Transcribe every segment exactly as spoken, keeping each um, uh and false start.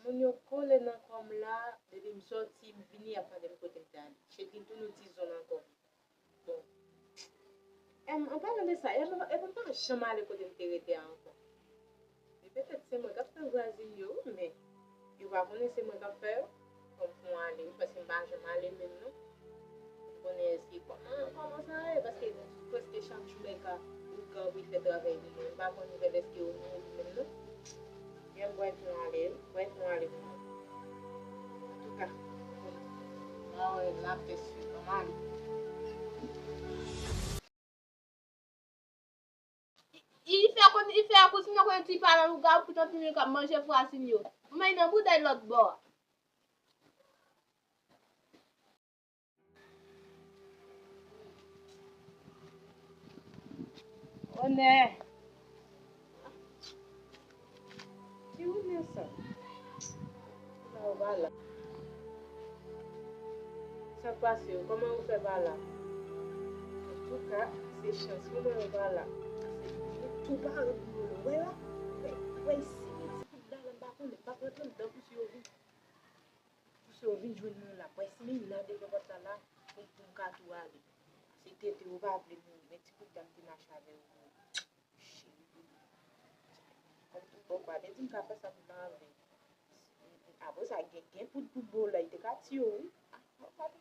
Moun yo kole nan kò m la, depi m sòti, m vini, y ap mande m kote m te ale. Chedlin tou nou di zòn ankò. Bon. Em, an palan de sa, em, em pa janm ale kote m te rete a ankò. E petèt se mwen k ap fè vwazin yo, wi, men yo pa konnen se mwen k ap fè yo. Fò m fè yon ale, wi, paske m pa janm ale menm, non. M konnen èske kòman, kòman sa ye, paske prèske chak jou Mèga, Mèga ap fè travay li, men m pa konn nouvèl èske yo mouri menm, non. Gen m pral fè yon ale, wi, m pral fè yon ale pou mwen. Antouka, mwen wè lapè sou mwen ale. Li fè konnen, li fè kouzin nan konnen ti pa nan lougawou pou tanti nou k ap manje vwazin yo. Manman nan boudèy lòt bò a. Onè. Ki onè sa? Sa yo pa la. Sa k pase yo? Kòman yo fè pa la? Antouka, se chans wi mwen yo pa la. Se tou pare pou yo. Wè la? Wè, wè, si men ti kout la, m pa konnen, m p ap rantre anndan pou si yo vin. Pou si yo vin jwenn mwen la. Wè, si men la devan pòt la la, pou, pou m ka tou ale. Se tete yo pa vle mouri, men ti kout la m te mache avè yo. Cheri. Kòm tout bon, pa te di m ka fè sa pou m avè. Apre sa, gen, gen poud pou bò la, li te ka tiye w, wi. Ah, pa te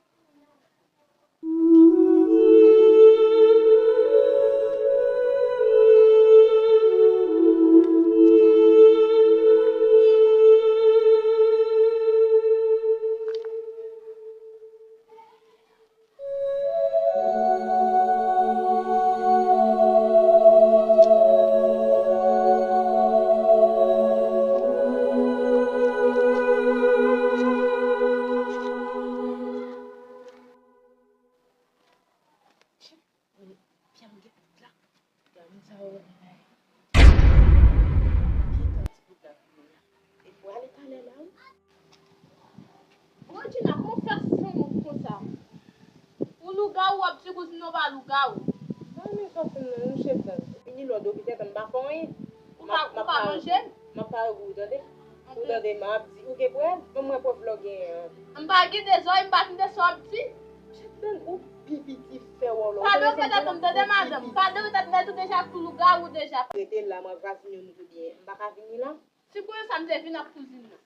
Bondye la, kòman w fè sanwont konsa? Ou lougawou, w ap di kouzin nan w pa lougawou. Mwen menm sòti nan yon chèf dan. Fini lòd obi tèt an m pa fè anyen. Ou pa, ou pa manje? M ap pare pou ou tande. Ou tande, m ap di, ou gen prèv? Ban m wè prèv lè w genyen an. M pa gen de zòrèy, m pa tande sa w ap di. Chèf dan, ou pi piti fè wòlò. Pa dwe fè tèt an m tande, madanm. Pa dwe fè tèt nèt ou deja kou lougawou deja. Rete la, m ap vwazin yo nou tou byen. M pa ka vini la. Si pou sa m te vin ak kouzin nan.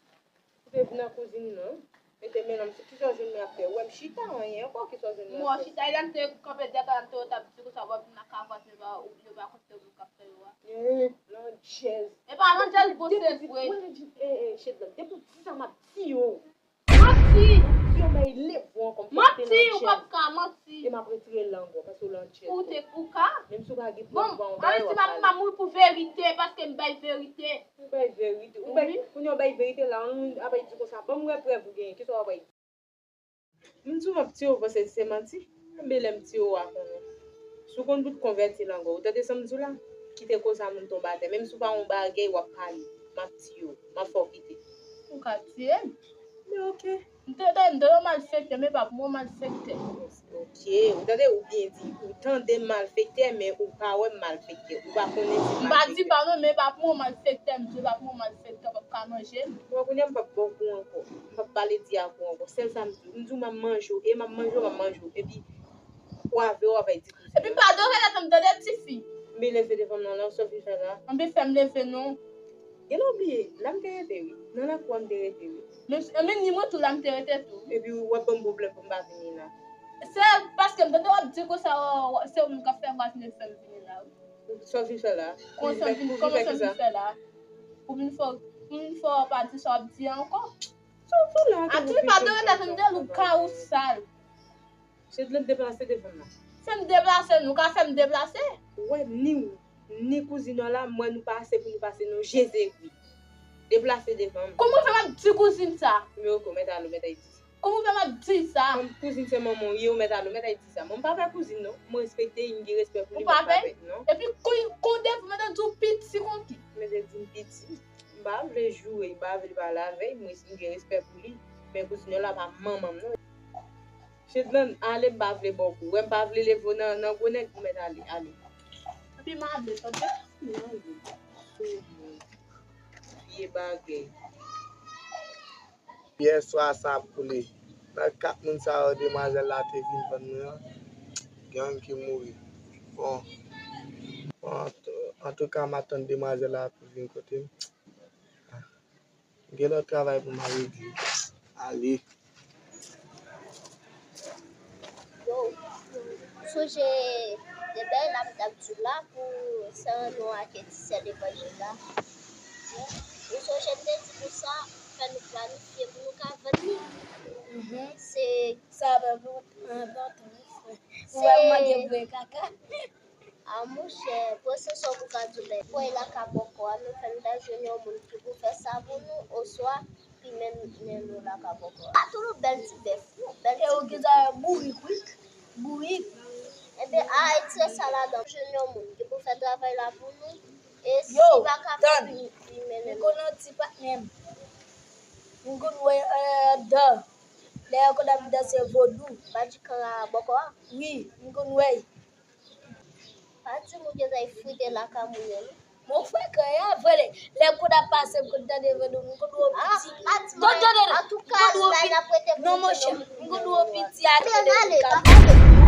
Ou te vin nan kouzin nan, mete men nan m, kisa w jwenn mwen ap fè? Ou wè m chita, anyen ankò, kisa w jwenn mwen ap fè? Mwen chita, lè m te kanpe dèyè kay la, m te wè w t ap di konsa, w ap vin ak avans, yo pa, yo pa konte pou w k ap fè yo a. Eh, landjèz. E pa landjèz, bon, se vre. Depi w di, eh, eh, chedlòt, depi w di sa, m ap tiye w. Manti! M ap tiye w, bay levwa ankò, m fè te landjèz. Manti, ou p ap ka manti. E m ap retire lang ou, paske w landjèz. Ou te, ou ka? Menm si w pa gen prèv, ban w bagay, w ap pale. M ap mouri pou verite, paske m bay verite. Ou bay verite. Ou bay, kounye a w bay verite la, ou ap di konsa, ban m wè prèv ou genyen. Kisa w ap bay? M di w m ap tiye w, ou panse se manti? Enben lè m tiye w a konnen. Si w konn bout konvèti lang ou, ou tande sa m di w la? Kite koze a moun tonbe atè. Menm si w pa yon bagay, w ap pale. M ap tiye w. M ap fè w kite. Ou ka tiye m? Men oke. M te, m te yon malfektè, men pa pou mwen malfektè. Oke, ou tande, ou byen di, ou tande m malfektè, men ou pa wè m malfektè. Ou pa konnen si m malfektè. M pa di pa non, men pa pou mwen malfektè, m di pa pou mwen malfektè, w p ap ka manje m. Bon, kounye a m p ap ba w kou ankò. M p ap pale di ak ou ankò. Sèl sa m di w, m di w m ap manje w, e m ap manje w, m ap manje w. Epi, w avè w, w ap di kouzin. Epi, pa dwe rele m tande tifi. Anben leve devan m nan, la, sa w vin fè la? Anben fè m leve non. Genlè w bliye, la m te rete, wi. Nan lakou a m te rete, wi. Men, men ni mwen tou la m te rete tou. Epi w ap ban m pwoblèm pou m pa vini la. Se paske m tande w ap di konsa, w, w, se ou menm k ap fè vwazin yo fè m vini la, wi. Sa w vin fè la? Kòman sa m vin, kòman sa m vin fè la? Ou vin fè, ou vin fè w pa di sa w ap di a ankò? Sa w fè la? Ati pa dwe rete tande lougawou sal. Chedlòt deplase devan m la. Fè m deplase, nou ka fè m deplase. Ou wè ni w, ni kouzin ou la, m wè nou pa ase pou nou pase non, Jezeri. Deplase devan m. Kòman fè m ap di kouzin sa? Men ok, ou mèt ale, ou mèt al di sa. Kòman fè m ap di sa? Kòm kouzin se manman w ye, ou mèt ale, ou mèt al di sa. Mwen m pa pè kouzin non. Mwen respekte l, m gen respè pou li, mwen pa pè non. Epi kou, kou devan mwen te di w piti konki. Mwen te di m piti. M pa vle joure, m pa vle pale avè l, mwen m gen respè pou li. Men kouzin ou la pa manman m non. Chedlòt, ale, m pa vle ba w kou. Wè m pa vle leve w nan, nan gwo nèg, ou mèt ale, ale. Epi m ale, tande? M ale. Vye bagay. Yè swa sa ap koule. Nan kat moun sa yo demwazèl la te vin vann mwen an, gen youn ki mouri. Bon, bon, an tou- antouka, m atann demwazèl la pou vin kote m. M gen lòt travay pou m al regle. Ale. Yo, sonje de bèl la m t ap di w la pou sè nou ak ti sè levanjil la. Ou sonje m te di nou sa, fè nou planifye pou nou ka vann li. Se Sa pa enpòtan, wi, frè. Ou va mande pou e kaka. A monchè, pwosesyon pou ka di w bèl. Pwè la ka bòkò a, nou fè n ta jwenn yon moun ki pou fè sa pou nou, oswa ki mennen nou la ka bòkò a. Pa tou nou bèl ti bèf, nou bèl E ou ti ki ta bourik, wi. Bourik. Enben, a retire sa ladan. Jwenn yon moun ki pou fè travay la pou nou. E si Yo, pa ka tann. fè, li mennen M nou. Konn yon ti patnè m. M konn wè andan. Lè yo konn ap danse vodou. Badjikan la bòkò a. Wi, m konn wè. Pa di moun gen zay frite lakay moun yo, non. Mon frè, kè ya vre. Lè m konn ap pase, m konn tande vodou. M konn wè Ah, piti. pa di Tande, tande. An tou ka, la n ap rete Non, monchè. M konn wè piti a Tande, tande ale, m ka tande.